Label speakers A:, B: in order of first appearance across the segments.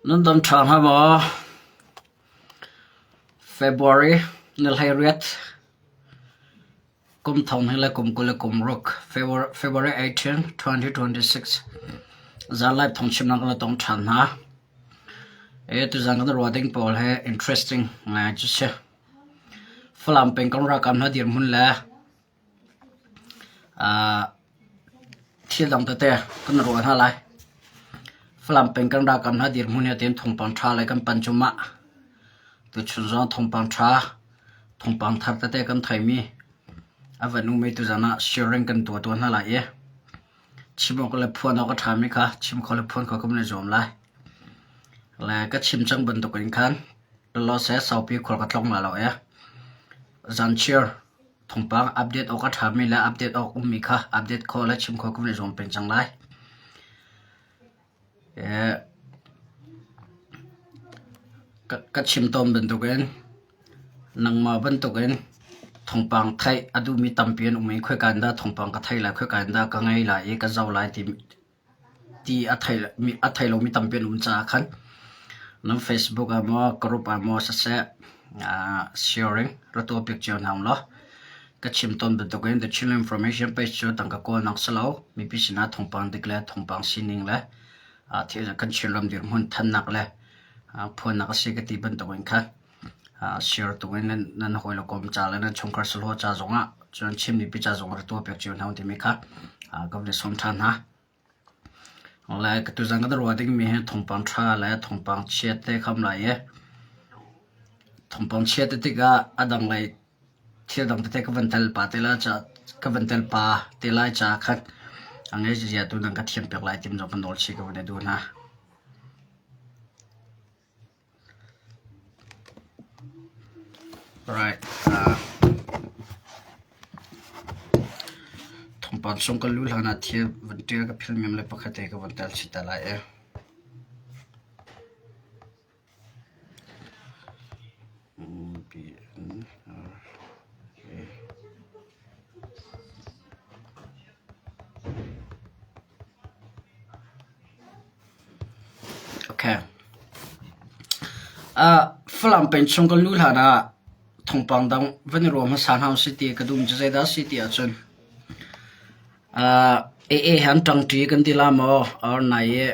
A: Nan dam ṭha hnga maw? February ni 18, kum thong hnih le kum 20 le kum ruk, February 18, 2026, zanlai phungchimnak kan la tong ṭhan hna. E tuzan kan ruah ding pawl hi interesting ngai cu si. Falam peng kan ralkap hna dirhmun le Thil dang tete kan ruah hna lai. Falam peng kan ralkap hna dirhmun hi tiin thawngpang ṭha lei kan panh cuahmah. Tuchun zong thawngpang ṭha, thawngpang thar tete kan theimi a van ummi tuzan ah sharing kan tuah tawn hna lai i chim awk le phuan awk a ṭhami kha chim kho le phuan kho kan i zuam lai. Le ka chim cang bantuk in khan lawse saupi khual ka tlong lai lo i zanchiar Thawngpang update awk a ṭhami le update awk ummi kha update khawh le chim khawh kan i zuam peng cang lai. Ka chim tawn bantukin nangmah bantukin thawngpang theih a duhmi tampi an um i khoika in dah thawngpang ka theih lai, khoika in dah ka ngei lai i ka zoh lai ti ti a thei lomi tampi an um caah khan nan Facebook ah maw group ah maw siseh sharing ra tuahpiak cio hna ulaw ka chim tawn bantukin The Chin Information page cu tangka kawlnak si lo mipi sinah thawngpang dik le thawngpang sining le thil kan Chinram dirhmun thannak le phuannak a si ka ti bantukin khan share tuk in nan hawi le kom ca le nan chungkhar sahlawh ca zongah cun Chin mipi ca zongah ra tuahpiak cio hna timi kha ka van i sawm ṭhan hna. Le tuzan kan ruah dingmi hi thawngpang ṭha le thawngpang chia te kham lai i thawngpang chia te tikah a dang lei thil dang tete ka van tel pa te lai ca ka van tel pa te lai ca khan a ngei zia tu nan ka thiam piak lai tim zong ka nawl chih ka van i duh hna. Right. Uh, thawngpang chung kan luh hlan ah thil van ṭial ka philh mem le pakhat te ka van tel chih ta lai e. B N R A. Okay. Falam peng chung kan luh hlan ah thawngpang dang van i ruah hmasa hna usih ti ka duh mi cu zeidah a si ti ahcun AA he an ṭangṭi kan ti la maw or nai i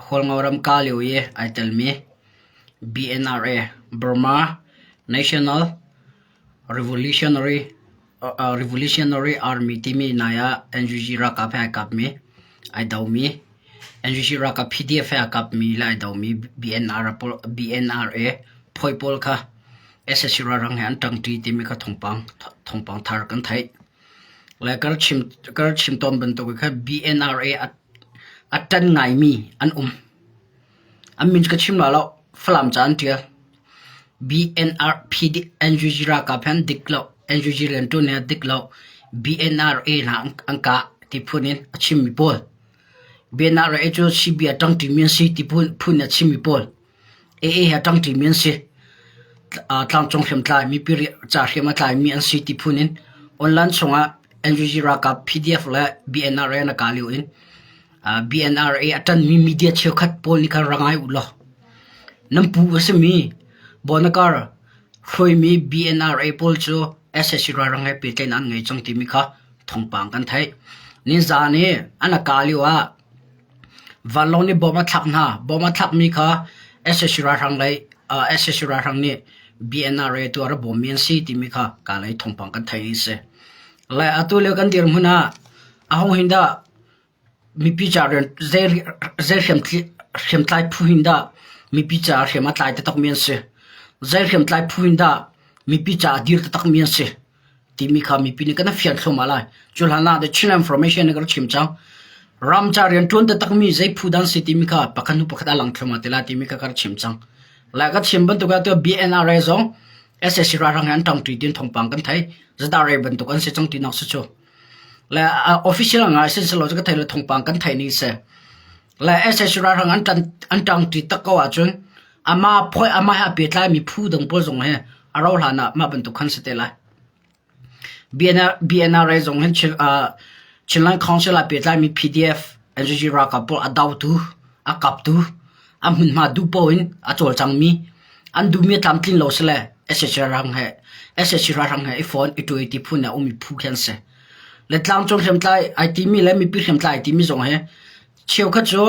A: Hualngo ram ka lio i ai telmi BNRA Burma National Revolutionary Revolutionary Army timi nai ah NUG ralkap he ai kapmi ai domi NUG ralkap PDF he ai kapmi le ai domi BNRA phawi pawl kha sac ralhrang he an ṭangṭi timi kha thawngpang thawngpang thar kan theih. Le ka chim ka chim tawn bantuk kha BNRA a ṭan ngaimi an um. An min cu ka chim lai lo. Falam ca an ṭial. BNRPD NUG ralkap he an dik lo. NUG rianṭuan he a dik lo. BNRA hna an kah ti phun in a chimmi pawl. BNRA cu CB a ṭangṭimi an si ti phun in a chimmi pawl. AA he a ṭangṭimi an si. Tlangcung hriamtlai mipi ca hriam a tlaimi an si ti phun in online chungah NUG ralkap PDF le BNRA na kah lio in BNRA a ṭanmi media cheukhat pawl nih khan ra ngai u law nan pu a simi Bonakar hruaimi BNRA pawl cu sac ralhrang he pehtlaihnak an ngei cang timi kha thawngpang kan theih. Nizaan i an a kah lio ah vanlawng nih bom a thlak hna. Bom a thlakmi kha sac ralhrang lei sac ralhrang nih BNRA tu a ra bawmmi an si timi kha ka lei thawngpang kan theih ni a si. Le atu lio kan dirhmun ah a hung hin dah Mipi ca rian zei hriamtlai phu hin dah mipi caah hriam a tlai taktakmi an si? Zei hriamtlai phu hin dah mipi caah a dir taktakmi an si? Timi kha mipi nih kan i fian thluahmah lai. Cu hlan ah The Chin Information nih ka rak chim cang. Ram ca rian ṭuan taktakmi zei phu dah an si timi kha pakhat hnu pakhat a lang thluahmah te lai timi kha ka rak chim cang. Lai ka chim bantuk ah BNRA zong sac ralhrang he an ṭangṭi tiin thawngpang kan thei. ZRA bantuk an si cang tinak si cu. Le official ngai siselaw cu ka thei lo thawngpang kan theih ning si. Le sac ralhrang an ṭan an ṭangṭi tak ko ahcun amah phoih amah he a pehtlaimi phu dang pawl zong he a rauh hlan ah mah bantuk khan si te lai. BNR, BNRA zong hin Chin, uh, Chinland Council ah pehtlaimi PDF, NGG ralkap pawl a dotu, a kaptu, A hmunhma duh paoh in a cawlcangmi, an duhmi a tlamtlin lo sile sac ralhrang he sac ralhrang he i fawn i ṭuai ti phun a ummi phu khi an si. Le tlangcung hriamtlai ai timi le mipi hriamtlai ai timi zong hi cheukhat cu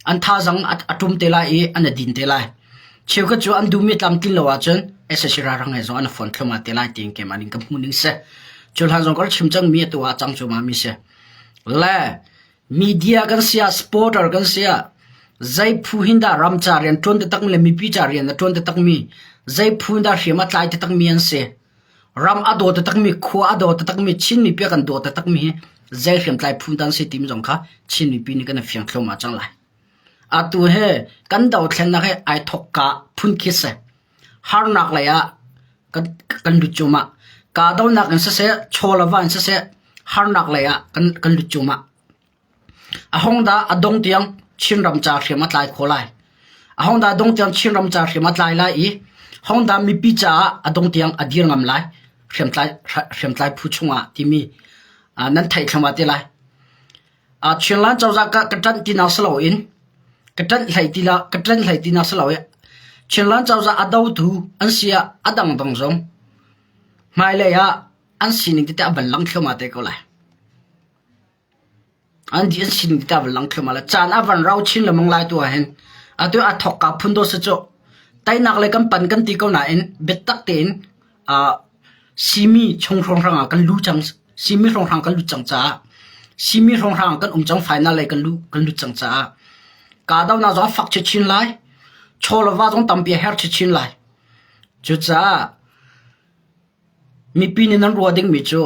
A: an thazaang a ṭum te lai i an i din te lai. Cheukhat cu an duhmi tlamtlin lo ahcun sac ralhrang he zong an i fawn thluahmah te lai tiin keimah nih ka hmuh ning si. Cu hlan zong ka rak chim cangmi atu ah a cang cuahmah mi si. Le media kan si ah supporter kan si ah zei phu hin dah ram ca rian ṭuan taktakmi le mipi ca rian a ṭuan taktakmi zei phu in dah hriam a tlai taktakmi an si. Ram a daw taktakmi, khua a daw taktakmi, Chin mipi a kan daw taktakmi hi zei hriamtlai phu dah an si timi zong kha Chin mipi nih kan i fiang thluahmah cang lai. Atu hi kan dothlennak hi ai thawkka phun khi si. Harnak lei ah kan, kan lut cuahmah. Kahdohnak in siseh, chaw le va in siseh, harnak lei ah kan, kan lut cuahmah. A hong dah a dong tiang Chinram ca hriam a tlai kho lai. A hong dah dong tiang Chinram ca hriam a tlai lai i hong dah mipi caah a dong tiang a dir ngam lai hriamtlai hriamtlai phu chungah timi nan theih thluahmah te lai. Chinland cozah ka ka ṭanh tinak si loin ka ṭanh hlei ti la ka ṭanh hlei tinak si lo i Chinland cozah a dotu an si ah a dangdang zong hmailei ah an sining tete a van lang thluahmah te ko lai. An dih an sining tete a van lang thluahmah lai. Caan a van rau chin lengmang lai tu ahhin atu a thawkka phun dawh si cu teinak le kan pan kan ti ko nain biatak tein simi chung hrawnghrang ah kan lu cang simi hrawnghrang kan lut cang caah simi hrawnghrang kan um cang final lei kan lu kan lut cang caah kahdohnak zong a fak chinchin lai chaw le va zong tampi a her chinchin lai cucaah mipi nih nan ruah dingmi cu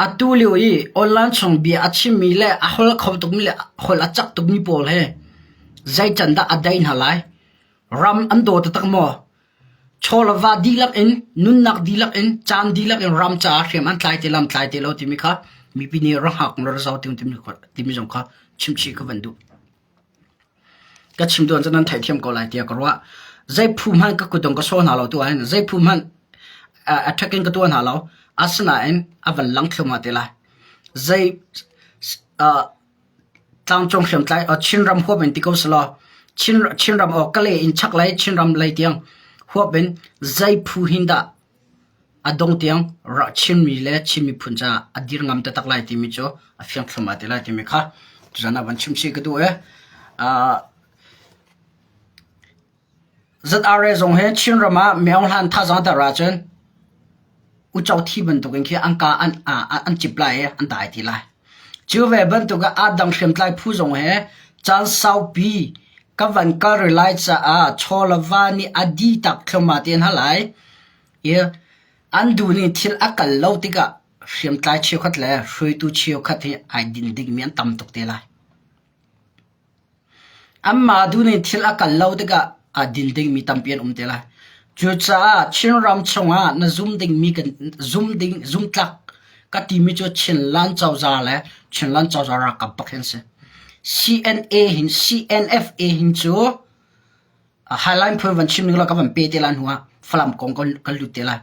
A: atu lio i online chung bia a chimmi le a holh kho tukmi le holh a cak tukmi pawl he zei can dah a dai hna lai ram an daw taktak maw Chaw le va dihlak in, nunnak dihlak in, caan dihlak in ram caah hriam an tlai te lam tlai te lo timi kha mipi nih rak hngak rak zoh timi zong kha chimchih ka van duh. Ka chim duan cu nan theihthiam ko lai tiah ka ruah. Zei phu hmanh ka kutdong ka sawh hna lo tu ahhin zei phu hmanh attack in ka tuah hna lo. Asinain a van lang thluahmah te lai. Zei Tlangcung hriamtlai Chinram huap in ti ko selaw Chinram aw Kalay in chaklei Chinram lei tiang huap in zei phu hin dah a dong tiang Chinmi le Chin miphun caah a dir ngam taktak lai timi cu a fiang thluahmah te lai timi kha tuzan ah van chim chih ka duh i ZRA zong hi Chinram ah Myaung Hlan thazaang dar ahcun uco thi bantukin khi an ka an, an cip lai i an dai ti lai. Cu ve bantuk ah aa dang hriamtlai phu zong he caan saupi ka van kal rih lai caah chaw le va nih a di tak thluahmah te hna lai i an duh ning thil a kal lo tikah hriamtlai cheukhat le hruaitu cheukhat hi ai din dingmi an tam tuk te lai. Anmah duh ning thil a kal lo tikah aa din dingmi tampi an um te lai. Cucaah Chinram chungah na zum dingmi kan zum ding zumtlak ka timi cu Chinland cozah le Chinland cozah ralkap bak hi an si. CNA hin CNFA hin cu Highline phun van chim ning law ka van pe te lai hnu ah Falam kong kan lut te lai.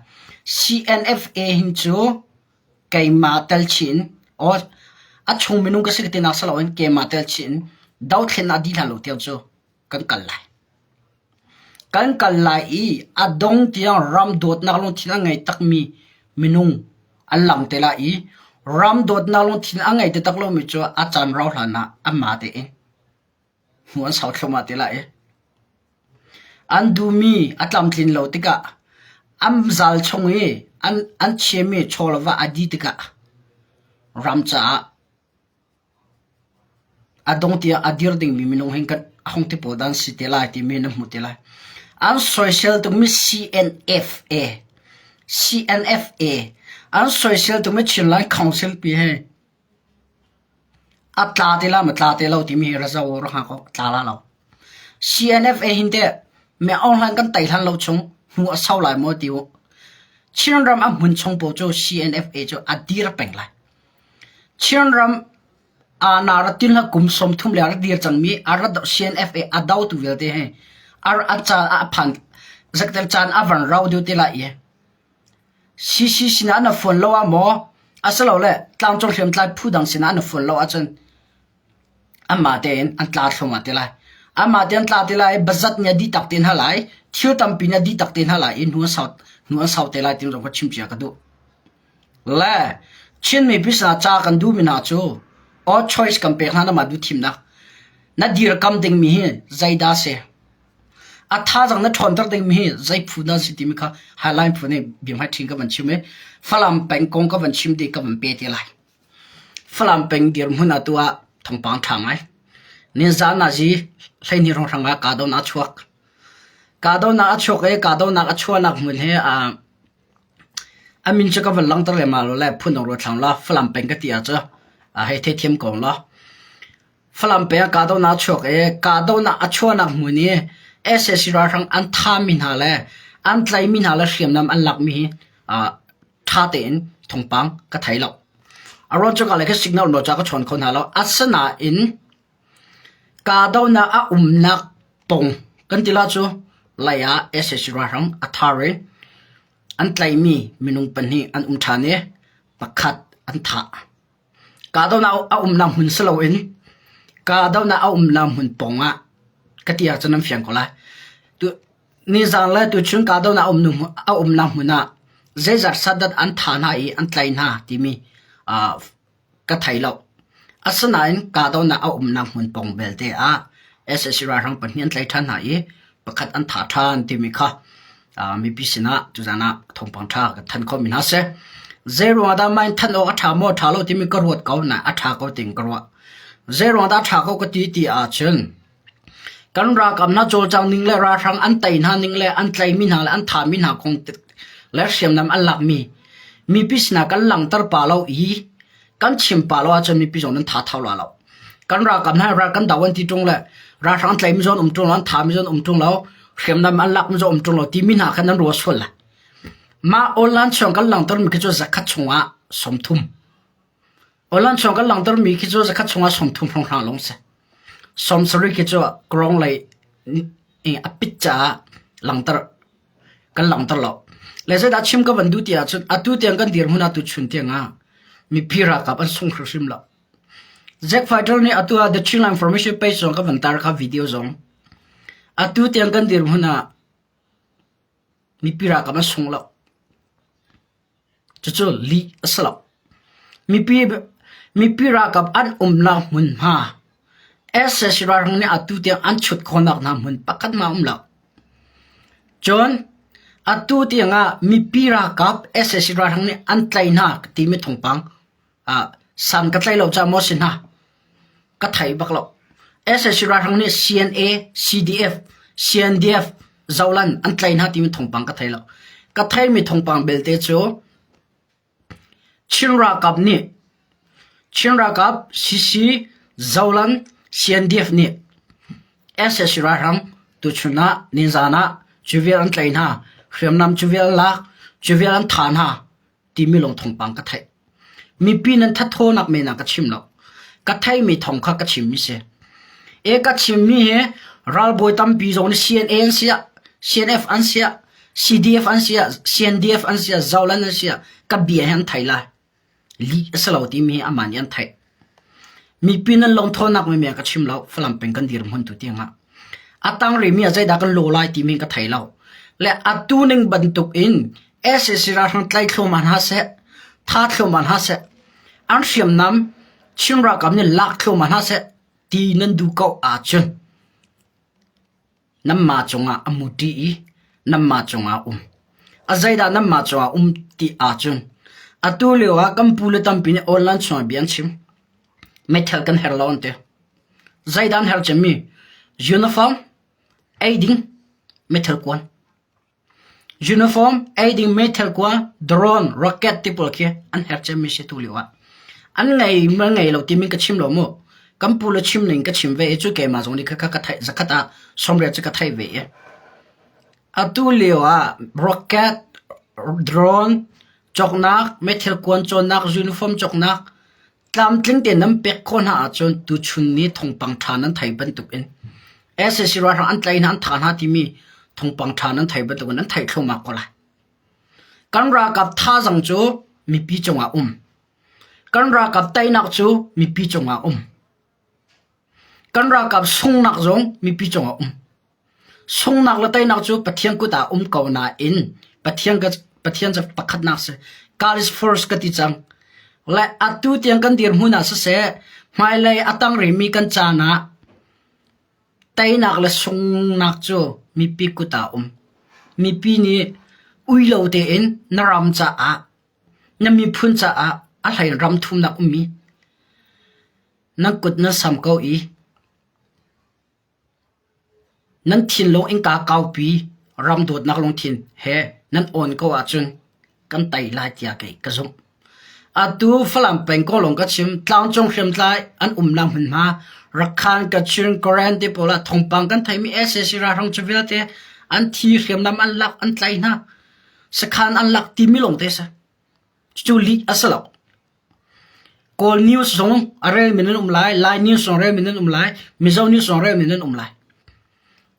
A: CNFA hin cu keimah tel chih in or a chung minung ka si ka tinak si loin keimah tel chih in dothlennak dih hlan lo tiang cu kan kal lai. Kan kal lai i a dong tiang ram dawtnak lungthin a ngei takmi minung an lang te lai i ram dawtnak lungthin a ngei taktak lomi cu a caan rau hlan ah anmah tein hnu an sau thluahmah te lai i an duhmi a tlamtlin lo tikah an zal chung i an an chiami chaw le va a dih tikah ram caah a dong tiah a dir dingmi minung hin kan a hung ti pawl dan si te lai timi na hmuh te lai. An soisel tukmi CNFA CNFA an soisel tukmi Chinland Council pi he A tla te la maw tla te lo timi hi ra zoh rak hngak awk tla la lo. CNFA hin teh me Aung Hlaing kan tei hlan lo chung hnu a sau lai maw ti u. Chinram a hmun chung paoh cu CNFA cu a dir peng lai. Chinram aa ra tin hla kum 30 le a rak dir cangmi a rat CNFA a dotu vialte hi a caan a phan zaktel caan a van rau deuh te lai i CC sinah na fuan lo ah maw asilole tlangcung hriamtlai phu dang sinah na fuan lo ahcun anmah tein an tla thluahmah te lai. Amah te an tla te lai, bazat nih a dih tak te hna lai, thil tampi nih a dih tak te hna lai i hnu an sau hnu an sau te lai ti zong ka chim cia ka duh. Le Chin mipi sinah ca kan duhmi hna cu all choice kan pek hna na mah duh thimnak. Na dirkam dingmi hi zeidah si? A thazaang na ṭhawnter dingmi hi zei phu dah si timi kha highline phu nih biahmai ṭhin ka van chim i Falam peng kong ka van chim dih ka van pe te lai. Falam peng dirhmun ah tu ah thawngpang ṭha ngai. Nizaan ah zi 12 hrawnghrang ah kahdohnak a chuak. Kahdohnak a chuak i kahdohnak a chuahnak hmun hi aa A min cu ka van langhter lehmah lo le phundang ruat hlah law Falam peng ka ti ah cu hei theithiam ko law. Falam peng ah kahdohnak a chuak i kahdohnak a chuahnak hmun i sac ralhrang an thahmi hna le an tlaihmi hna le hriamnam an lakmi hi ṭha tein thawngpang ka thei lo. A ruang cu ka le ka signal nawl caah ka chawn kho hna lo. Asinain kahdohnak a umnak pawng kan ti la cu lei ah sac ralhrang a thar i an tlaihmi minung pahnih an um ṭhan i pakhat an thah. Kahdohnak a umnak hmun si loin kahdohnak a umnak hmun pawng ah ka ti ahcun nan fiang ko lai. Nizaan le tuchun kahdohnak a umnak hmun ah zeizat sat an thah hna i an tlaih hna timi ka thei lo. Asinain kahdohnak a umnak hmun pawng belte ah sac ralhrang pahnih an tlaih ṭhan hna i pakhat an thah ṭhan timi kha mipi sinah tuzaan ah thawngpang ṭha kan thanh khawhmi hna si. Zeiruang ah dah mah in thanh awk a ṭha maw ṭha lo timi ka ruat ko nain a ṭha ko tiin ka ruah. Zeiruang dah a ṭha ko ka ti ti ahcun kan ralkap hna cawlcang ning le ralhrang an tei hna ning le an tlaimi hna le an thahmi hna kong le hriamnam an lakmi mipi sinah kan langhter pa lo i kan chim pa lo ahcun mipi zong nan tha thau la lo. Kan ralkap hna ral kan do an ti ṭung le ralhrang tlaimi zong um ṭung lo an thami zong um ṭung lo hriamnam an lakmi zong um ṭung lo timi hna kha nan ruat sual lai. Mah online chung kan langhtermi khi cu zakhat chungah 30. Online chung kan langhtermi khi cu zakhat chungah 30 hrawnghrang lawng si. 70 khi cu krong lei a pit caah langhter kan langhter lo. Le zeidah chim ka van duh ti ahcun atu tiang kan dirhmun ah tuchun tiang ah mipi ralkap an sung hrimhrim lo. Zack Fighter nih atu ah The Chinland Information page zong ka van tar kha video zong. Atu tiang kan dirhmun ah mipi ralkap an sung lo. Cucu lih a si lo. Mipi, mipi ralkap an umnak hmunhma sac ralhrang nih atu tiang an chut khawhnak hna hmun pakhat hmanh a um lo. Cun atu tiang ah mipi ralkap sac ralhrang nih an tlaih hna timi thawngpang san ka tlaih lo caah maw si hna ka thei bak lo. Sac ralhrang nih CNA, CDF, CNDF, Zolan an tlaih hna timi thawngpang ka thei lo. Ka theimi thawngpang belte cu Chin ralkap nih Chin ralkap CC, Zolan, CNDF nih sac ralhrang tuchun ah nizaan ah cuvial an tlaih hna, hriamnam cuvial an lak, cuvial an thah hna timi lawng thawngpang ka theih. Mipi nan thathawnak men ah ka chim lo. Ka theimi thawng kha ka chimmi si. E ka chimmi hi ralbawi tampi zong nih CNA an siah, CNF an siah, CDF an siah, CNDF an siah, Zolan an siah, ka bia hi an thei lai. Lih a si lo timi hi amah nih an theih. Mipi nan lungthawnnak menmen ka chim lo, Falam peng kan dirhmun tu tiangah. A tang rihmi ah zeidah kan law lai timi ka thei lo. Le atu ning bantuk in sac ralhrang tlai thluahmah hna seh, tha thluahmah hna seh, an hriamnam Chin ralkap nih lak thluahmah hna seh ti nan duh ko ahcun Nanmah cungah a muṭi i nanmah cungah a um. A zeidah nanmah cungah a um ti ahcun atu lioah kan pule tampi nih online chungah bia an chim. Meithal kan herh lo an ti. Zeidah an herh cemmi? Uniform, eiding, meithal kuan. Uniform, eiding meithal kua, drone, rocket ti pawl khi an herh cemmi si tu lio ah. An ngei ma ngei lo timi ka chim lo mu. Kan pu le chim ning ka chim ve i cu keimah zong nih kha ka theih zakhat ah sawmriat cu ka theih ve i. Atu lio ah rocket, drone cawknak, meithal kuan cawnnak, uniform cawknak, Tlamtling tein nan pek khawh hna ahcun tuchun ni thawngpang ṭha nan thei bantukin sac ralhrang an tlaih hna an thah hna timi thawngpang ṭha nan thei bantukin nan theih thluahmah ko lai. Kan ralkap thazaang cu mipi cungah um. Kan ralkap teinak cu mipi cungah um. Kan ralkap sunghnak zong mipi cungah um. Sunghnak le teinak cu Pathian kut ah um ko nain Pathian ka Pathian cu pakhatnak si. God is first ka ti cang. Le atu tiang kan dirhmun ah siseh, hmailei a tang rihmi kan caan ah Teinak le sunghnak cu mipi kut ah a um. Mipi nih uilo tein na ram caah, na miphun caah a hlei in ram thumnak ummi nan kut nan sam ko i nan thinlung innka kaupi ram dawtnak lungthin he nan awn ko ahcun kan tei lai tiah kei ka zumh. Atu Falam peng kong lawng ka chim. Tlangcung hriamtlai an umnak hmunhma Rakhan, Kachin, Karen te pawl ah thawngpang kan theimi sac ralhrang cu vialte an thi hriamnam an lak an tlaih hna. Sakhan an lak timi lawng te si. Cucu lih a si lo. Kawl news zong a relmi nan um lai, Lai news zong relmi nan um lai, Mizo news zong relmi nan um lai.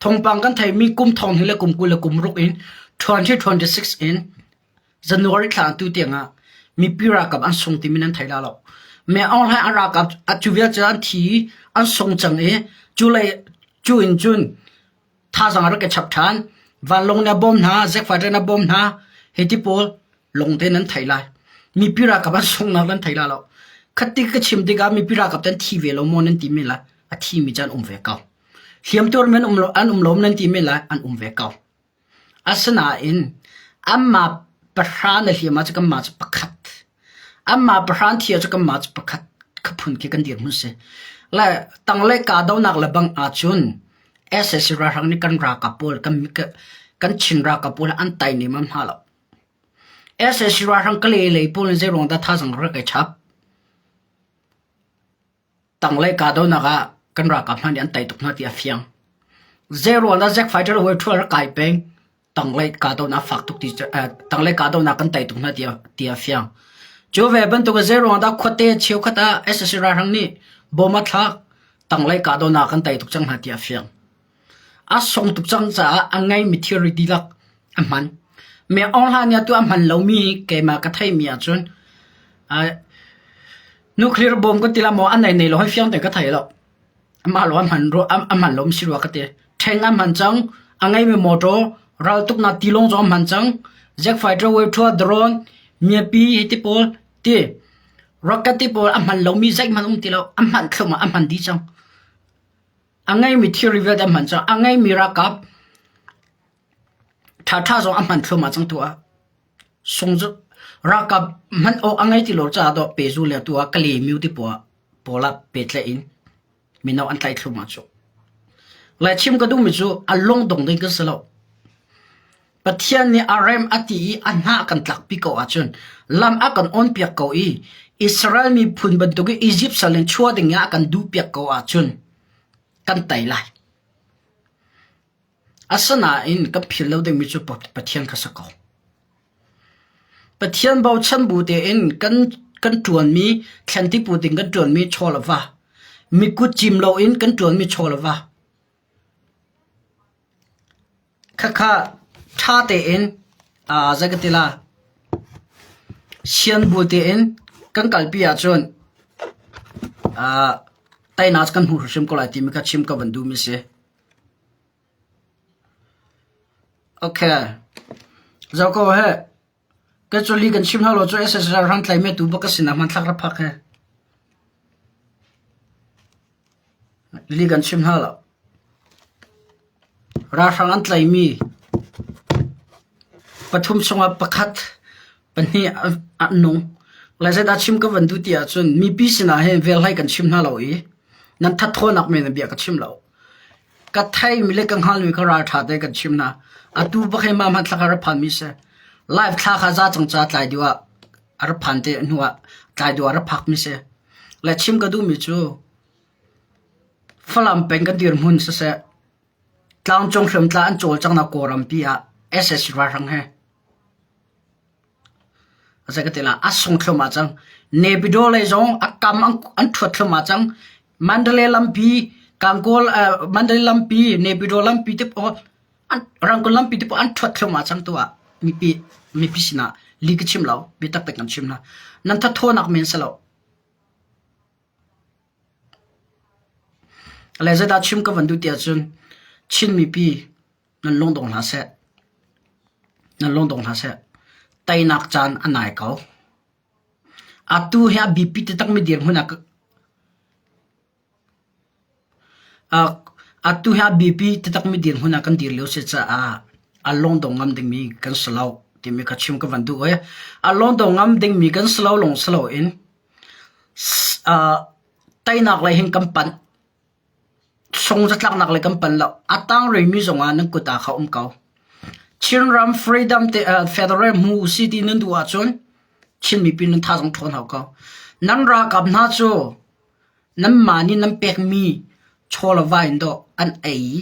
A: Thawngpang kan theimi kum thong hnih le kum 20 le kum ruk in 2026 in January thla tu tiangah mipi ralkap an sung timi nan thei la lo. Me Aung Hlaing an ralkap cu vial cu an thi an sung cang i cu lei cu in cun thazaang a rak i chap ṭhan. Vanlawng nih a bawm hna, jet fighter nih a bawm hna. Hi ti pawl lawng te nan thei lai. Mipi ralkap an sunghnak nan thei la lo. Khati ka chim tikah mipi ralkap tan thi ve lo maw nan ti men lai. A thimi cu an um ve ko. Hliamtuar men um lo an um lo nan ti men lai an um ve ko. Asinain anmah pahra na hliam ahcun kanmah cu pakhat, anmah pahra an thi ahcun kanmah cu pakhat kha phun khi kan dirhmun si. Le tanglei kahdohnak le bang ahcun sac ralhrang nih kan ralkap pawl kan kan Chin ralkap pawl an tai nemam hna lo. Sac ralhrang Kalay lei pawl nih zeiruang dah thazaang rak i chap? Tanglei kahdohnak ah kan ralkap hna nih an tei tuk hna ti a fiang. Zeiruang dah Zack Fighter hawi ṭhual rak kai peng tanglei kahdohnak fak tuk ti tanglei kahdohnak kan tei tuk hna ti ti a fiang. Cu ve bantuk in zeiruang dah khuate cheukhat ah sac ralhrang nih bom a thlak tanglei kahdohnak kan tei tuk cang hna ti a fiang. A sung tuk cang caah a ngeimi thilri dihlak a hman. Me Aung Hla nih atu a hman lomi keimah ka theimi ahcun nuclear bomb kan ti la maw a nei nei lo hoi fiang tein ka thei lo. Amah lo a hman ru a hman lo si rua ka ti. Ṭheng a hman cang, a ngeimi motor, raltuknak tilawng zong a hman cang, jet fighter wave thua drone, miapi hi ti pawl ti rocket ti pawl a hman lomi zeihmanh um ti lo. A hman thlum ah a hman dih cang. A ngeimi thilri vialte a hman cang. A ngeimi ralkap ṭhaṭha zong a hman thluahmah cang tu ah. Sung cu ralkap hman awk a ngei ti lo caah dawh pezu le tu ah Kalaymyo ti pawl pawl ah pehtlaih in mino an tlaih thluahmah cu. Lai chim ka duhmi cu a lungdong ding kan si lo. Pathian nih a rem a ti i a hnah kan tlakpi ko ahcun lam a kan awnpiak ko i Israel miphun bantuk i Izipt sal in chuah ding ah a kan duhpiak ko ahcun kan tei lai. Asinain kan philh lo dingmi cu Pathian kha si ko. Pathian bochan bu tein kan kan ṭuanmi thlanti pu ding kan ṭuanmi chaw le va, mikut cim loin kan ṭuanmi chaw le va, Khakha ṭha tein zei ka ti la sianbu tein kan kalpi ahcun teinak cu kan hmu hrimhrim ko lai timi kha chim ka van duhmi si. Okay. Zoh ko heh. Ka culi kan chim hna lo cu SSR ram tlaimi tu bak ka sinah hmanthlak ra phak he. Li kan chim hna lo. Ralhrang an tlaimi pathum chungah pakhat pahnih an nung. Lai zeidah chim ka van duh ti ahcun mipi sinah hin velhlei kan chim hna lo i nan thatthawnak men in bia ka chim lo. Ka theimi le ka hngalmi kha ralṭha tein kan chim hna. Atu bak hi mah hmanthlak a ra phanmi si. Live thla kha za cang ca tlai deuh ah a ra phan te hnu ah tlai deuh ah a ra phakmi si. Le chim ka duhmi cu Falam peng kan dirhmun siseh, tlangcung hriamtlai an cawlcanghnak Kawlrampi ah sac ralhrang he zei ka ti la a sung thluahmah cang. Naypyidaw lei zong a kam an ṭhuat thluahmah cang. Mandalay lampi, Kankaw Mandalay lampi, Naypyidaw lampi te pawl Rangoon lampi te pawl an ṭhuat thluahmah cang tu ah mipi mipi sinah li ka chim lo, biatak te kan chim hna. Nan thathawnak men si lo. Le zeidah chim ka van duh ti ahcun Chin mipi nan lungdong hlah seh. Nan lungdong hlah seh. Teinak caan a nai ko. Atu hi a biapi taktakmi dirhmun ah Atu hi a biapi taktakmi dirhmun ah kan dir lio si caah a lungdong ngam dingmi kan si lo timi kha chim ka van duh i a lungdong ngam dingmi kan si lo lawng si loin teinak lei hin kan panh. Sungzatlaknak lei kan panh lo. A tang rihmi zongah nan kut ah kha um ko. Chinram freedom te federal hmu usih ti nan duh ahcun Chin mipi nan thazaang ṭhawn hau ko. Nan ralkap hna cu Nanmah nih nan pekmi chaw le va in dawh an ei i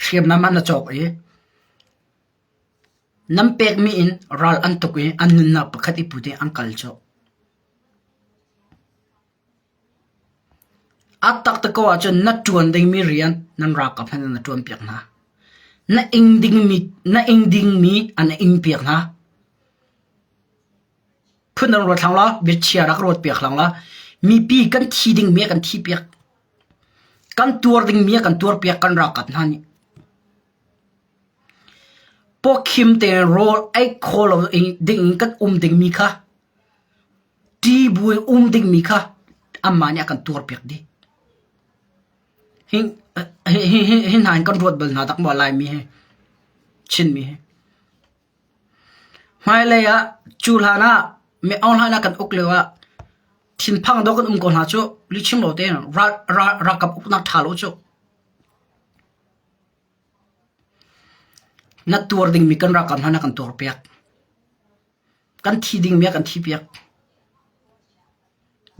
A: hriamnam an i cawk i nan pekmi in ral an tuk i an nunnak pakhat i put in an kal colh. A taktak ko ahcun na ṭuan dingmi rian nan ralkap hmanh na ṭuanpiak hna. Na ing dingmi, na ing dingmi an ingpiak hna. Phun an ruat hlang law biachia rak ruat piak hlang law mipi kan thi dingmi a kan thi piak. Kan tuar dingmi a kan tuar piak kan ralkap hna nih. Pawkhim tein rawl ei kho lo ding in kan um dingmi kha ṭi bu in um dingmi kha anmah nih a kan tuar piak dih. Hi, hi, hi, hi hna hin kan ruat bal hna dak maw Laimi hi, Chinmi hi. Hmailei ah cu hlan ah mi Aung Hlan a kan uk lio ah thinphang dawh kan um ko hna cu lihchim lo tein ralkap uknak ṭha lo cu. Na tuar dingmi kan ralkap hna na kan tuarpiak. Kan thi dingmi a kan thipiak.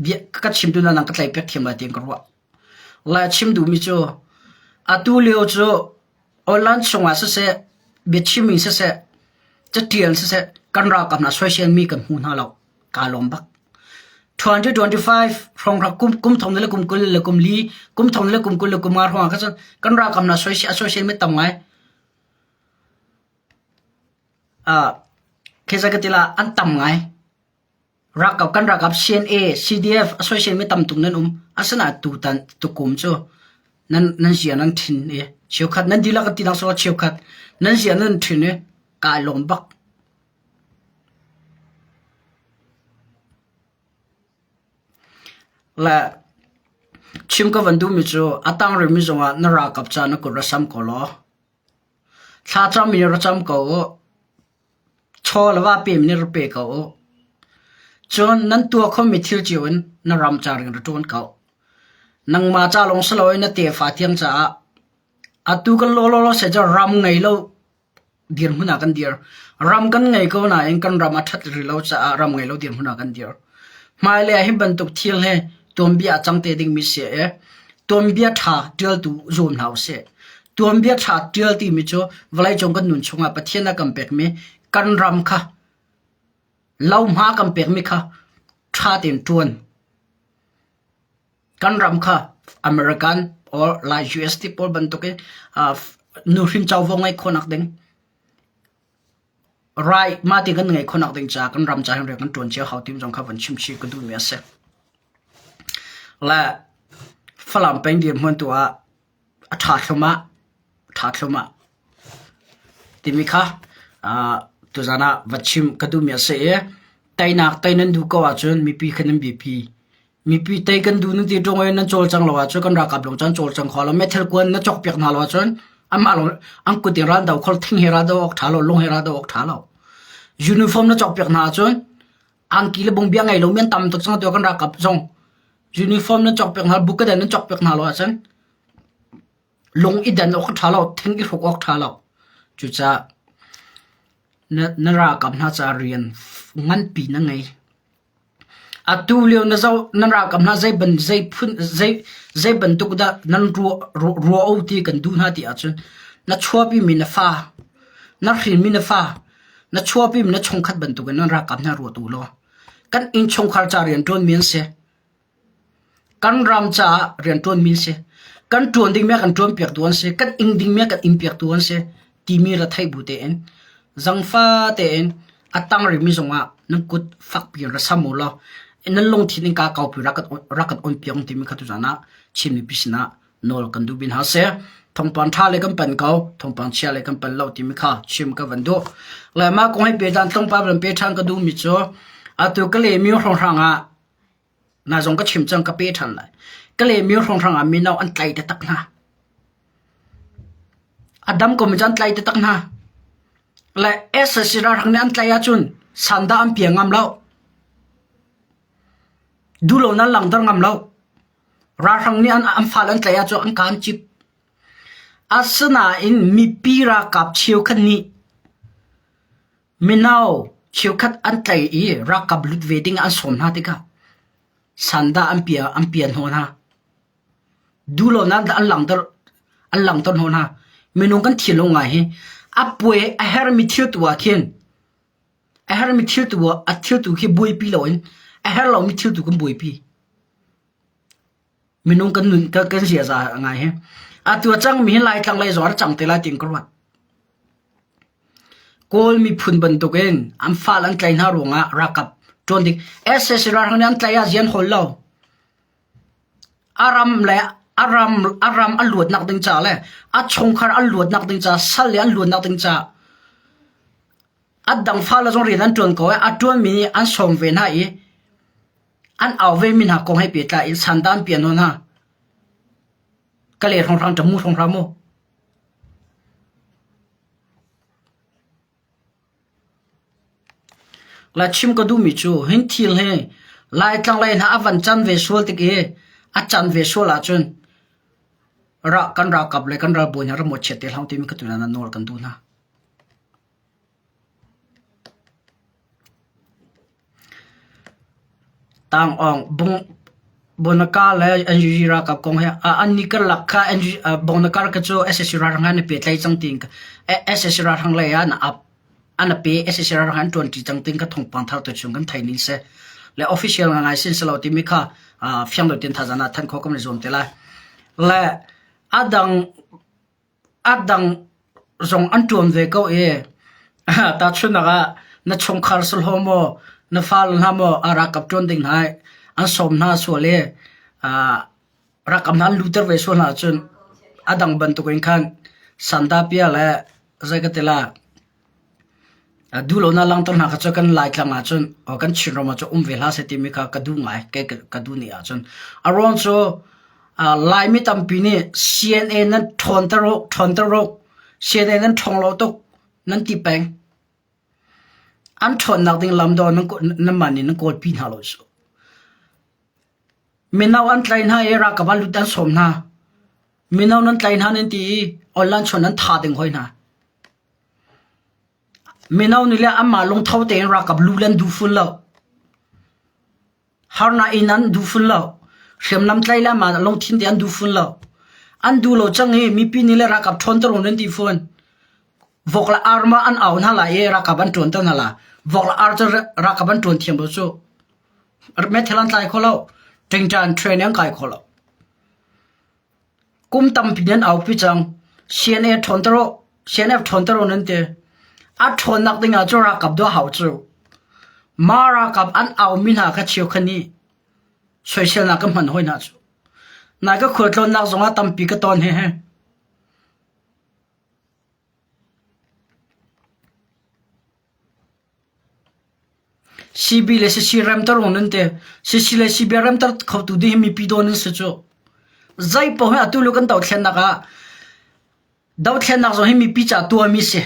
A: Bia ka chim tu na nang ka tlaihpiak thiam lai tiin ka ruah. Lai chim duhmi cu atu lio cu online chungah siseh, biachimmi siseh, catial siseh, kan ralkap hna soiselmi kan hmu hna lo. Kaa lawm bak. 2025 hrawng rak kum kum thong le kum 20 le kum li kum thong le kum 20 le kum nga hrawng ah khan cun kan ralkap hna soisel soisel mi tam ngai. Ah, khi ka ti la an tam ngai. Ralkap kan ralkap CNA, CDF a soiselmi tam tuk nan um. Asinain tutan tukum cu nan nan zia nan ṭhin i cheukhat nan dihlak an ti nak sawh cheukhat nan zia nan ṭhin i kaa lawm bak. Le chim ka van duhmi cu a tang rihmi zongah na ralkap ca na kut ra sam ko law thlacam in ra cam ko u. Chaw le va pem nih ra pe ko u. Cun nan tuah khomi thil cio in na ram ca ring ra ṭuan ko. Nangmah ca lawng si loin na tefa tiang caah atu kan law law seh cu ram ngei lo dirhmun ah kan dir. Ram kan ngei ko nain kan ram a ṭhat rih lo caah ram ngei lo dirhmun ah kan dir. Hmailei ah hi bantuk thil hi tuanbia a cang te dingmi si i tuanbia ṭha ṭialtu zuam hna usih. Tuanbia ṭha ṭial timi cu vawleicung kan nun chungah Pathian a kan pekmi kan ram kha lohma kan pekmi kha ṭha tein ṭuan. Kan ram kha American or lai US ti pawl bantuk i nuhrin covo ngeih khawhnak ding Right, mah ti kan ngeih khawhnak ding caah kan ram ca hin rian kan ṭuan cio hau ti zong kha van chim chih ka duhmi a si. Le Falam peng dirhmun tu ah a ṭha thluahmah, ṭha thluahmah timi kha uh, tuzan ah va chim ka duhmi a si i teinak tei nan duh ko ahcun mipi kha nan biapi. Mipi tei kan duh nan ti ṭung i nan cawlcang lo ahcun kan ralkap lawng cu an cawlcang kho lo. Meithal kuan na cawkpiak hna lo ahcun anmah lawng an kut in ral do kho thing he ral do awk ṭha lo, lung he ral do awk ṭha lo. Uniform na cawkpiak hna ahcun angki le bungbia ngei lomi an tam tuk cang atu kan ralkap zong uniform na cawkpiak hna bukadan nan cawkpiak hna lo ahcun lung i dan awk ṭha lo, thing i hruk awk ṭha lo. Cucaah na, na ralkap hna caah rian nganpi na ngei. Atu lio na zoh nan ralkap hna zei ban zei phun zei zei bantuk dah nan ruah ruah o ti kan duh hna ti ahcun na chuahpimi na fa na hrinmi na fa na chuahpimi na chungkhat bantukin nan ralkap hna ruat u law kan innchungkhar ca rianṭuanmi an si. Kan ram caah rianṭuanmi an si. Kan ṭuan dingmi a kan ṭuanpiaktu an si. Kan ing dingmi a kan ingpiaktu an si timi retheih bu tein zangfa tein a tang rihmi zongah nan kut fakpi in ra sam u law nan lungthin in kaa kaupi rak kan rak kan onpiak timi kha tuzaan ah Chin mipi sinah Nawl kan duh bin hna seh. Thawngpang ṭha le kan pan ko, thawngpang chia le kan pan lo timi kha chim ka van duh. Le mah kong he pehdan tlawmpal van pe ṭhan ka duhmi cu atu ka lehmi hrawnghrang ah na zong ka chim cang ka pe ṭhan lai. Ka lehmi hrawnghrang ah mino an tlai taktak hna. A dam ko mi cu an tlai taktak hna. Le SAC ralhrang nih an tlaih ahcun sandah an pia ngam lo. Duhlo nan langhter ngam lo. Ralhrang nih an fale an tlaih ahcun an kaan cip. Asinain mipi ralkap cheukhat nih mino cheukhat an tlaih i ralkap lut ve ding an sawm hna tikah sandah an pia an pia hnawh hna. Duhlonak an langhter an langhter hnawh hna. Minung kan thinlung ngai hi a puai a hermi thil tu ah khin A hermi thil tu a thil tu khi buaipi loin a her lomi thil tu kan buaipi. Minung kan nun kan, kan ziaza ngai hi. Atu a cangmi hi Laitlang lei zong a cang te lai tiin ka ruat. Kawl miphun bantukin an fal an tlai hna ruangah ralkap ṭuan ding SSC ralhrang nih an tlai ah zian hawl lo. A ram le a ram a ram a luatnak ding ca le a chungkhar an luatnak ding ca sal le an luatnak ding ca A dang fale zong rian an ṭuan ko i a ṭuanmi nih an sawm ve hna i an au vemi hna kong he pehtlai in sandan pian hna. Ka le hrawnghrang ṭamu hrawnghrang mu. La chim ka duhmi cu hin thil hi Laitlang lei hna a van can ve sual tik i a can ve sual ahcun ra kan ralkap le kan ralbawi hna ram chiat te hlah timi ka tunan ah nawl kan duh hna. Tangawng Bonakar le NUG ralkap kong he an ni karlak kha Bonakar kha cu sac ralhrang he an i pehtlaih cang tiin sac ralhrang lei ah an ap an a pe sac ralhrang an ṭuanṭi cang tiin ka thawngpang thar tu chung kan thei ning si le official ngai sin si lo timi kha fiang lo tin thazang ah thanh khawh kan i zuam te lai. Le a dang A dang zong an ṭuan ve ko i tahchunhnak ah na chungkhar sahlawh maw, na fale hna maw a ralkap ṭuan ding hna an sawm hna sual i ralkap hna an lutter ve sual hna ahcun a dang bantukin khan sandahpiah le zei ka ti lai Duhlonak langhter hna kha cu kan Laitlang ahcun kan Chinram ahcun um ve hlah seh timi kha ka duh ngai kei ka duh ni ahcun. A ruang cu Laimi tampi nih CNA nan ṭhawnter u, ṭhawnter u, CNA nan ṭhawng lo tuk nan ti peng. An ṭhawnnak ding lam dawh nanmah nih nan kawlpi hna lo cu. Mino an tlaih hna i ralkap ah lut an sawm hna. Mino nan tlaih hna nan ti i online chawn nan tha ding hoi hna. Mino nih le anmah lungtho tein ralkap lu le an duh fun lo. Harnak in an duh fun lo. Hriamnam tlaih le anmah lungthin te an duh fun lo. An duh lo cang i mipi nih le ralkap ṭhawnter u nan ti fun. Vok le ar ma an au hna lai i ralkap an ṭuanter hna la. Vok le ar cu ralkap an ṭuan thiam lo cu. Meithal an tlai kho lo. Ṭingṭan train an kai kho lo. Kum tampi nan aupi cang. CNA ṭhawnter u, CNF ṭhawnter u nan ti. A ṭhawnnak ding ah cu ralkap duah hau cu. Mah ralkap an aumi hna kha cheukhat nih soiselnak ka hman hoi hna cu. Nai ka khualtlawnnak zongah tampi ka ton hehe. CB le CC remter rung nan ti. CC le CB remter khotu ding hi mipi dawn an si cu. Zei paoh hi atu lu kan dothlennak ah dothlennak zong hi mipi ca tuahmi si.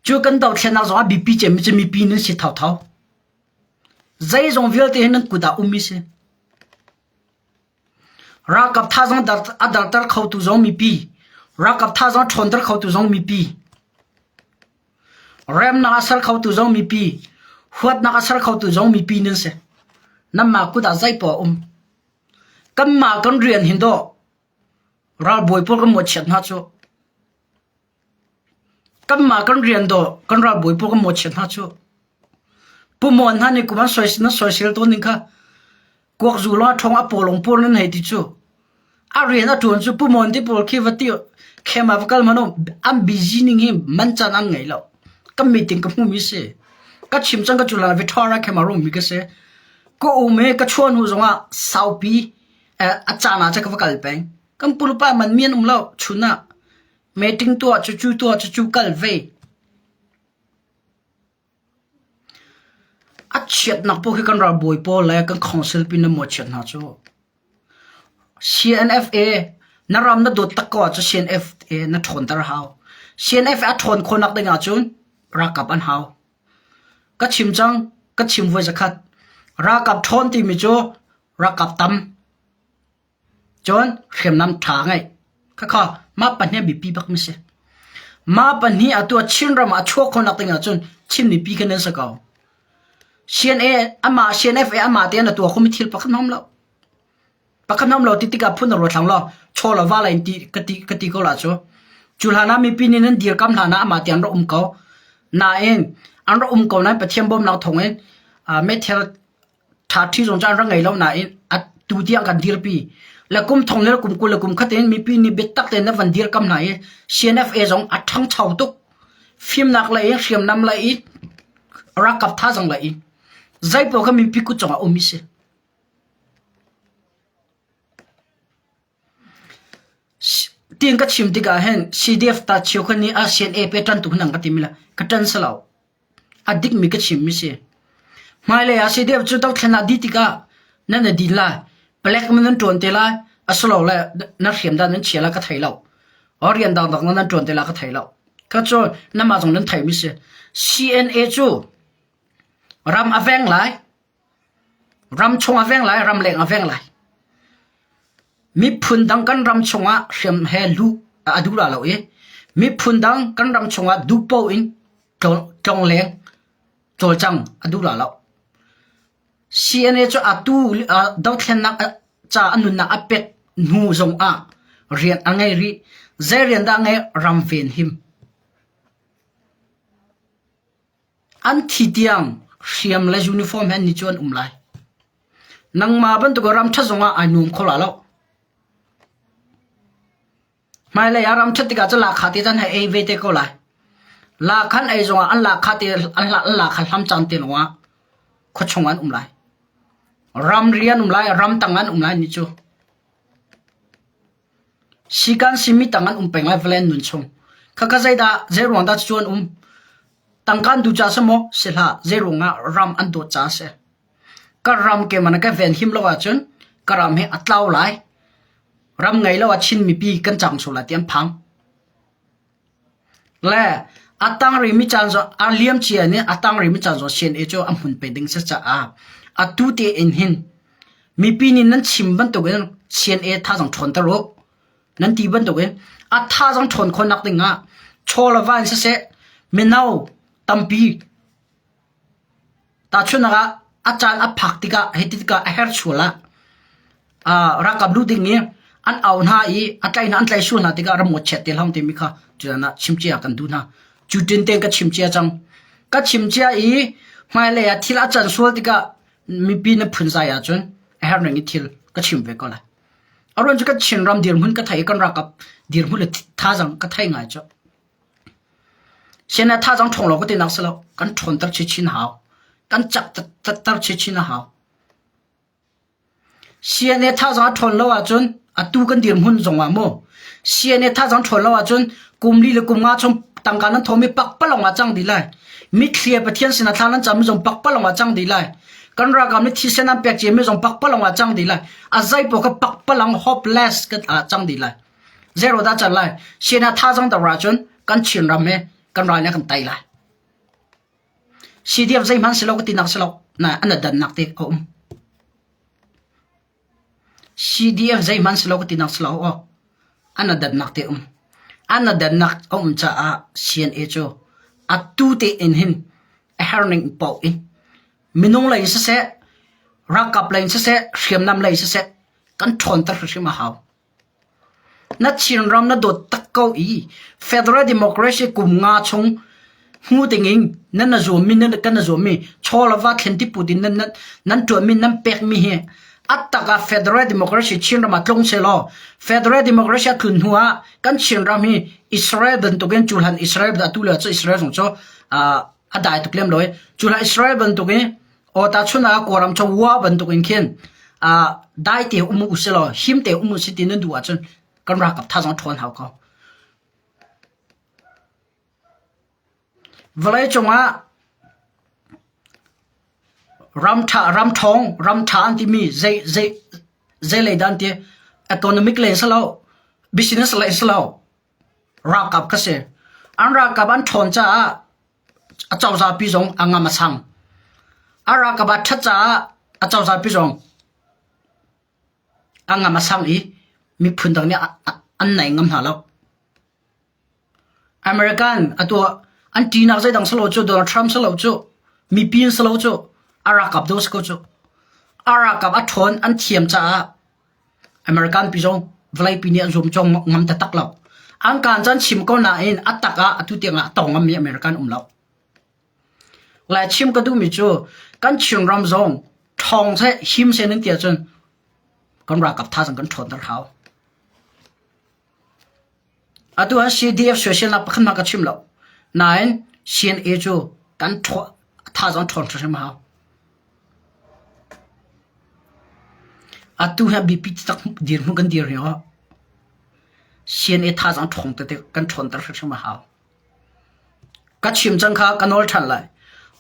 A: Cu kan dothlennak zong ah bipi cemmi cu mipi nan si thotho. Zeizong vialte hi nan kut ah ummi si. Ralkap thazaang a darter khotu zong mipi. Ralkap thazaang ṭhawnter khotu zong mipi. Remnak a ser khotu zong mipi, huatnak a ser khotu zong mipi nan si. Nanmah kut ah zeipoah a um. Kanmah kan rian hin dawh ralbawi pawl kan mawhchiat hna cu. Kanmah kan rian dawh kan ralbawi pawl kan mawhchiat hna cu. Pu Mon hna nih kum an na soisel tawn ding kha kuak zu lawng a ṭhawng a pawlawng pawl nan hei ti cu. A rian a ṭuan cu Pu Mon ti pawl khi va ti khem ah va kal hmanh u an busy ning hi man caan an ngei lo. Ka meeting ka hmumi si. Ka chim cang ka cu la Victoria khem ah rummi ka si. Ka um i ka chuah hnu zongah saupi a caan ah cun ka va kal peng. Kan pupa man mi an um lo. Chun ah meeting tuah cucu tuah cucu kal ve. A chiatnak paoh khi kan ralbawi pawl le kan council pin an mawhchiat hna cu. CNFA na ram na dawt tak ko ahcun CNFA na ṭhawnter a hau. CNFA a ṭhawn khawhnak ding ahcun ralkap an hau. Ka chim cang, ka chim voi zakhat. Ralkap ṭhawn timi cu ralkap tam. Cun hriamnam ṭha ngeih. Khakha mah pahnih a biapi bakmi si. Mah pahnih atu ah Chinram ah a chuah khawhnak ding ahcun Chin mipi kha nan si ko. CNA amah CNFA amah tein a tuah khomi thil pakhat hmang lo. Pakhat hmang lo ti tikah phun a ruat hlang law chaw la va la in ti ka ti ka ti ko la cu. Cu hlan ah mipi nih nan dirkam hlan ah amah te an rak um ko. Nain an rak um ko nain Pathian bawmnak thawng in uh, meithel ṭhaṭhi zong cu an rak ngei lo nain atu tiang kan dirpi. Le kum thong le kum 20 le kum khat in mipi nih biatak tein an van dirkam hna i CNFA zong a ṭhangcho tuk. Fimnak lei in hriamnam lei in ralkap thazaang lei in zeipaoh kha mipi kut cungah um i si. Tiin ka chim tikah hin CDF ta cheukhat nih a CNA pe ṭan tu hin an ka timi la ka ṭan si lo. A dikmi ka chimmi si. Hmailei ah CDF cu dothlen ah dih tikah nan i din lai. Palek man nan ṭuan te lai. Asilole na hriam dah nan chia lai ka thei lo. Or rian dangdang nan ṭuan te lai ka thei lo. Ka cu namah zong nan theimi si. CNA cu ram a veng lai. Ram chung a veng lai, ram leng a veng lai. Miphun dang kan ram chungah hriam he luh a duh la lo i miphun dang kan ram chungah duhpoh in tlongleng cawlcang a duh la lo. CNA cu atu dothlennak ca a nunnak a pek hnu zong ah rian a ngei rih. Zei rian dah ngei ram venhim. An thi tiang hriam le uniform he ni cu an um lai. Nangmah bantuk ram ṭha zongah ai nuam kho la lo. Hmailei ah ram ṭhat tikah cu lahkhah te cun hei ei ve te ko lai. Lahkhan ei zongah an lahkhah te an lahkhah hlam caan te lawngah khuachung an um lai. Ramri an um lai, ramtang an um lai ni cu. Sikan simi tang an um peng lai vawlei an nun chung. Khakha zeidah zeiruang dah cu an um? Tangka an duh caah si maw? Si hlah. Zeiruang ah ram an dawt caah a si. Ka ram keimah na ka venhim lo ahcun ka ram hi a tlau lai. Ram ngei lo ah Chin mipi kan cang sual lai ti an phang. Le a tang rimi caan zong a liam cia nih a tang rimi caan zong CNA cu a hmun pe ding si caah atu te in hin mipi nih nan chim bantukin CNA thazaang ṭhawnter u nan ti bantukin a thazaang ṭhawn khawhnak ding ah chaw le va in siseh mino tampi Tahchunhnak ah a caan a phak tikah hiti tikah a herh sual ah uh, ralkap lu ding i an au hna i a tlai hna an tlai sual hna tikah ramngaw chiat te hlang timi kha cutan ah chim cia kan duh hna. Cu tin tein ka chim cia cang. Ka chim cia i hmailei ah thil a can sual tikah mipi na phunzai ahcun a herh ning i thil ka chim ve ko lai. A ruang cu kan Chinram dirhmun ka thei i kan ralkap dirhmun le thazaang ka thei ngai cu. Sian ah thazaang ṭhawng lo ka tinak si lo. Kan ṭhawnter chinchin a hau. Kan cak ter chinchin a hau. CNA thazaang a ṭhawn lo ahcun atu kan dirhmun zong ah mu CNA thazaang ṭhawn lo ahcun kum li le kum nga chung tangka nan thawmi pakpalawng ah cang dih lai. Mitthli he Pathian sinah thla nan cammi zong pakpalawng ah cang dih lai. Kan ralkap nih thisen an pek ciami zong pakpalawng ah cang dih lai. A zei paoh kha pakpalang hopeless kan ah cang dih lai. Zeiro dah can lai? CNA thazaang dor ahcun kan Chinram he kan ral nih a kan tei lai. CDF zeihmanh si lo ka tinak si lo. Na an dannak te a um. CDF zeihmanh si lo ka tinak si lo aw. An dannak te um. An dannak a um caah CNA cu atu te in hin a herning paoh in minung lei in siseh, ralkap lei in siseh, hriamnam lei in siseh kan ṭhawnter hrimhrim a hau. Na Chinram na dawt tak ko i Federal Democracy kum nga chung hmu dingin nan na zuammi nan kan na zuammi chaw le va thlen tiput in nan nan ṭuanmi nan pekmi hi a tak ah Federal Democracy Chinram ah tlung sehlaw Federal Democracy a tlun hnu ah kan Chinram hi Israel bantukin cuhlan Israel atu le cu Israel zong cu a dai tuk lem lo i cuhlan Israel bantukin Aw tahchun ah Kawlram cu wa bantuk in khin dai te um u silaw him te um u si ti nan duh ahcun. Kan ralkap thazaang ṭhawn hau ko. Vawleicung ah ram ṭha, ram ṭhawng, ram ṭha an timi zei zei zei lei dah an ti? Economic lei si lo, business lei si lo, ralkap kha si. An ralkap an ṭhawn caah a cozah pi zong a ngam a sang. A ralkap a ṭhat caah a cozah pi zong a ngam a sang i miphun dang nih an naih ngam hna lo. American atu an ṭihnak zeidang si lo cu Donald Trump si lo cu mipi an si lo cu a ralkap dawh si ko cu. A ralkap a ṭhawn an thiam caah American pi zong vawleipi nih an zuam cawng ngam taktak lo. An kaan caan chim ko nain a tak ah atu tiang ah a tong ngammi American um lo. Lai chim ka duhmi cu kan Chinram zong ṭhawng seh him seh nan ti ahcun kan ralkap thazaang kan ṭhawnter hau. Atu ah CDF soiselnak pakhat hmanh ka chim lo. Nain CNA cu kan thazaang ṭhawn hrimhrim a hau. Atu hi a biapi taktak dirhmun kan dir lio ah CNA thazaang ṭhawng tete kan ṭhawnter hrimhrim a hau. Ka chim cang kha ka nawl ṭhan lai.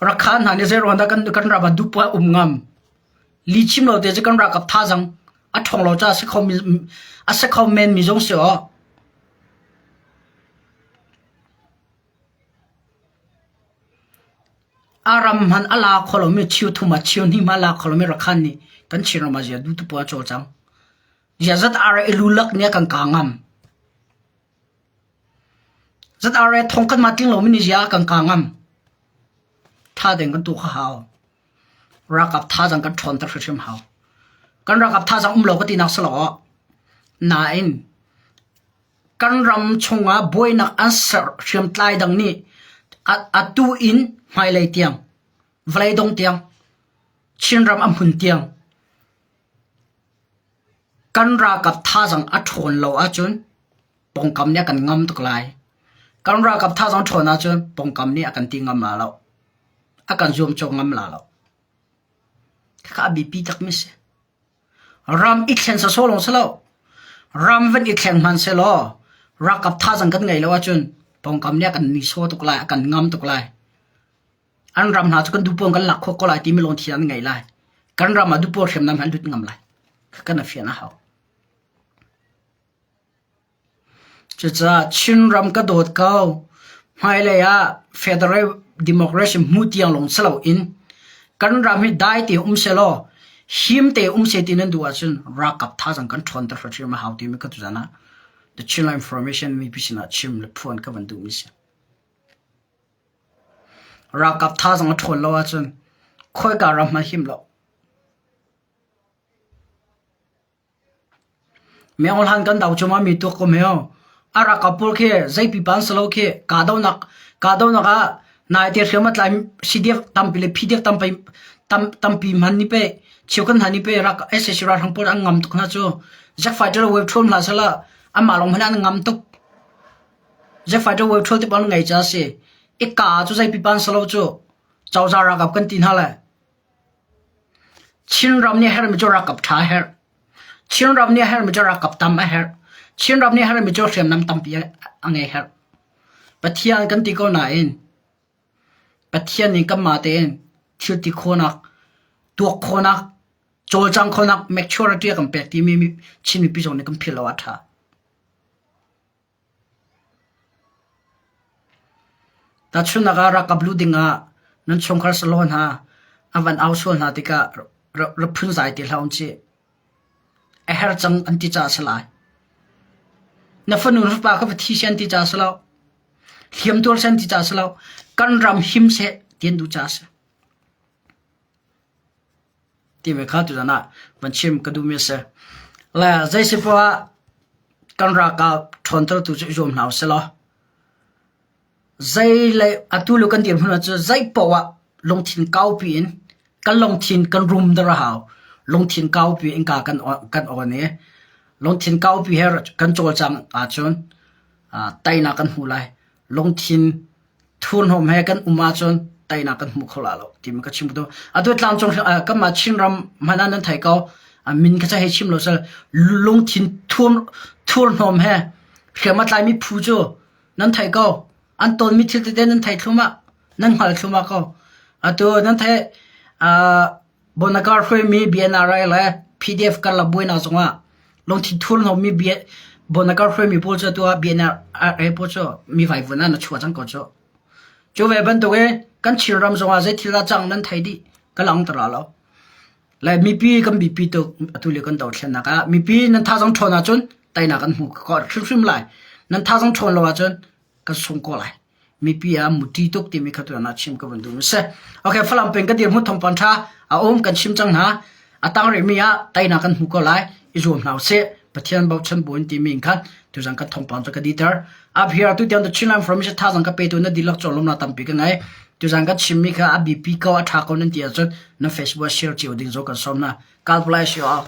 A: Rakhan hna nih zeiruang dah kan kan ram ah duhpoah um ngam? Lihchim lo te cu kan ralkap thazaang a ṭhawng lo caah a si kho a si kho menmi zong si aw. A ram hmanh a la kho lomi cheu thum ah cheu hnih hmanh a la kho lomi Rakhan nih kan Chinram ah zia duh tu poah a cawlcang. Zia zat ar i lulak nih a kan kaa ngam. Zat ar e thong kan ma tling lomi nih zia a kan kaa ngam. Tha deng kan tu kha hau. Ralkap thazaang kan ṭhawnter hrimhrim hau. Kan ralkap thazaang um lo ka tinak si lo. Nain kan ram chungah buainak an ser hriamtlai dang nih atu in hmailei tiang, vawlei dong tiang, Chinram a hmun tiang kan ralkap thazaang a ṭhawn lo ahcun pawngkam nih a kan ngam tuk lai. Kan ralkap thazaang ṭhawn ahcun pawngkam nih a kan ti ngam la lo. A kan zuamcawh ngam la lo. Khakha a biapi takmi si. Ram i thlen sawsawh lawng si lo. Ram van i thleng hmanh sehlaw ralkap thazaang kan ngeih lo ahcun pawngkam nih a kan nihsawh tuk lai, a kan ngam tuk lai. An ram hna cu kan duhpaoh kan lak khawh ko lai timi lungthin an ngei lai. Kan ram ah duhpaoh hriamnam an lut ngam lai. Kan a fian a hau. Cucaah Chinram ka dawt ko. Hmailei ah Federal Democracy hmu tiang lawng si loin kan ram hi dai te um sehlaw him te um seh ti nan duh ahcun ralkap thazaang kan ṭhawnter hrimhrim a hau timi ka tuzan ah The Chinland Information mipi sinah chim le phuan ka van duhmi si. Ralkap thazaang a ṭhawn lo ahcun khawika ram hmanh him lo. Myohlan kan do cuahmah mi tuak ko hme. A ralkap pawl khi zei pipa an si lo khi kahdohnak kahdohnak ah naite hriam a tlai CDF tampi le PDF tampi tam tampi hman nih pei cheukhat hna nih pei rak sac ralhrang pawl an ngam tuk hna cu. Jet fighter wave ṭhawl hna sehla anmah lawng hmanh an ngam tuk. Jet fighter wave ṭhawl ti pawl an ngei ca a si. I ka cu zei pipa an si lo cu. Cozah ralkap kan ti hna le. Chinram nih a herhmi cu ralkap ṭha a herh. Chinram nih a herhmi cu ralkap tam a herh. Chinram nih a herhmi cu hriamnam tampi a ngei herh. Pathian kan ti ko nain Pathian nih kanmah tein thil ti khawhnak, tuak khawhnak, cawlcang khawhnak maturity a kan pek timi Chin mipi zong nih kan philh lo ah a ṭha. Tahchunhnak ah ralkap luh dingah nan chungkhar salaw hna an van au sual hna tikah ra phunzai ti hlah uncih. A her cang an ti caah a si lai. Na fanu na fapa kha va thi seh an ti caah a si lo. Hliamtuar seh an ti caah a si lo. Kan ram him seh ti an duh caah a si. Timi kha tuzan ah van chim ka duhmi a si. Le zei si poah ah kan ralkap ṭhawntertu cu i zuam hna usih law zei le atu le kan dirhmun ah cun zei poah ah lungthin kaupi in kan lungthin kan rumter a hau. Lungthin kaupi in ka kan kan awn i lungthin kaupi he kan cawlcang ahcun teinak kan hmu lai. Lungthin thurhnawm he kan um ahcun teinak kan hmu kho la lo timi ka chim duh. Atu tlangcung kanmah Chinram hmanh ah nan thei ko. A min kha hei chim lo sal lungthin thurhnawm he hriam a tlaimi phu cu nan theih ko. An tawnmi thil tete nan thei thlum ah, nan hngal thlum ah ko. Atu nan theih Bonakar hruaimi BNRI le PDF karlak buainak zongah lungthin thurhnawmmi Bonakar hruaimi pawl cu atu ah BNRA pawl cu mi vaivuan ah na chuah cang ko cu. Cu ve bantuk in kan Chinram zongah zei thil dah cang nan thei dih ka lang tara lo. Le mipi kan bipi tuk atu lio kan dothlennak ah mipi nan thazaang ṭhawn ahcun teinak kan hmu khawh hrimhrim lai. Nan thazaang ṭhawn lo ahcun kan sung ko lai. Mipi ah muṭi tuk timi kha tuan ah chim ka vun duh mi si. Okay, Falam peng ka dirhmun thawngpang ṭha a um kan chim cang hna. A tang rihmi ah teinak kan hmu ko lai. I zuam hna usih. Pathian bochan buin timi in khan tuzan kan thawngpang cu ka diter. Up here tu tiang the Chinland Information thazang ka petu na dihlak cawlawmnak tampi ka ngei. Tuzan kan chimmi kha a biapi ko a ṭha ko nan ti ahcun na Facebook share cio ding zong kan sawm na. God bless you all.